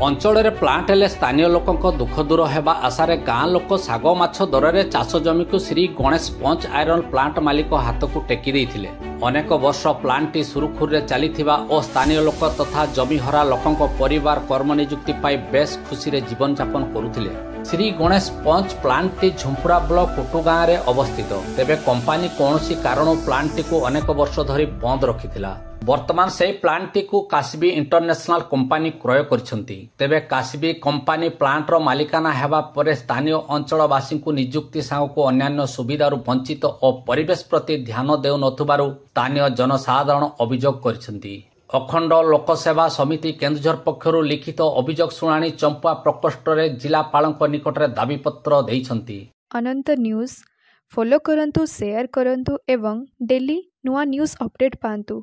ଅଞ୍ଚଳରେ ପ୍ଲାଣ୍ଟ ହେଲେ ସ୍ଥାନୀୟ ଲୋକଙ୍କ ଦୁଃଖ ଦୂର ହେବା ଆଶାରେ ଗାଁ ଲୋକ ଶାଗ ମାଛ ଦରରେ ଚାଷ ଜମିକୁ ଶ୍ରୀ ଗଣେଶ ପଞ୍ଚ ଆଇରନ୍ ପ୍ଲାଣ୍ଟ ମାଲିକ ହାତକୁ ଟେକି ଦେଇଥିଲେ। ଅନେକ ବର୍ଷ ପ୍ଲାଣ୍ଟଟି ସୁରୁଖୁରୁରେ ଚାଲିଥିବା ଓ ସ୍ଥାନୀୟ ଲୋକ ତଥା ଜମିହରା ଲୋକଙ୍କ ପରିବାର କର୍ମନିଯୁକ୍ତି ପାଇ ବେଶ୍ ଖୁସିରେ ଜୀବନଯାପନ କରୁଥିଲେ। ଶ୍ରୀ ଗଣେଶ ପଞ୍ଚ ପ୍ଲାଣ୍ଟଟି ଝୁମ୍ପୁରା ବ୍ଲକ କୁଟୁଗାଁରେ ଅବସ୍ଥିତ। ତେବେ କମ୍ପାନୀ କୌଣସି କାରଣରୁ ପ୍ଲାଣ୍ଟଟିକୁ ଅନେକ ବର୍ଷ ଧରି ବନ୍ଦ ରଖିଥିଲା। ବର୍ତ୍ତମାନ ସେହି ପ୍ଲାଣ୍ଟଟିକୁ କାଶବୀ ଇଣ୍ଟରନ୍ୟାସନାଲ କମ୍ପାନୀ କ୍ରୟ କରିଛନ୍ତି। ତେବେ କାଶବୀ କମ୍ପାନୀ ପ୍ଲାଣ୍ଟର ମାଲିକାନା ହେବା ପରେ ସ୍ଥାନୀୟ ଅଞ୍ଚଳବାସୀଙ୍କୁ ନିଯୁକ୍ତି ସାଙ୍ଗକୁ ଅନ୍ୟାନ୍ୟ ସୁବିଧାରୁ ବଞ୍ଚିତ ଓ ପରିବେଶ ପ୍ରତି ଧ୍ୟାନ ଦେଉନଥିବାରୁ ସ୍ଥାନୀୟ ଜନସାଧାରଣ ଅଭିଯୋଗ କରିଛନ୍ତି। ଅଖଣ୍ଡ ଲୋକସେବା ସମିତି କେନ୍ଦୁଝର ପକ୍ଷରୁ ଲିଖିତ ଅଭିଯୋଗ ଶୁଣାଣି ଚମ୍ପୁଆ ପ୍ରକୋଷ୍ଠରେ ଜିଲ୍ଲାପାଳଙ୍କ ନିକଟରେ ଦାବିପତ୍ର ଦେଇଛନ୍ତି। ଅନନ୍ତ ନ୍ୟୁଜ୍ ଫଲୋ କରନ୍ତୁ, ସେୟାର କରନ୍ତୁ ଏବଂ ଡେଲି ନୂଆ ନ୍ୟୁଜ୍ ଅପଡ଼େଟ୍ ପାଆନ୍ତୁ।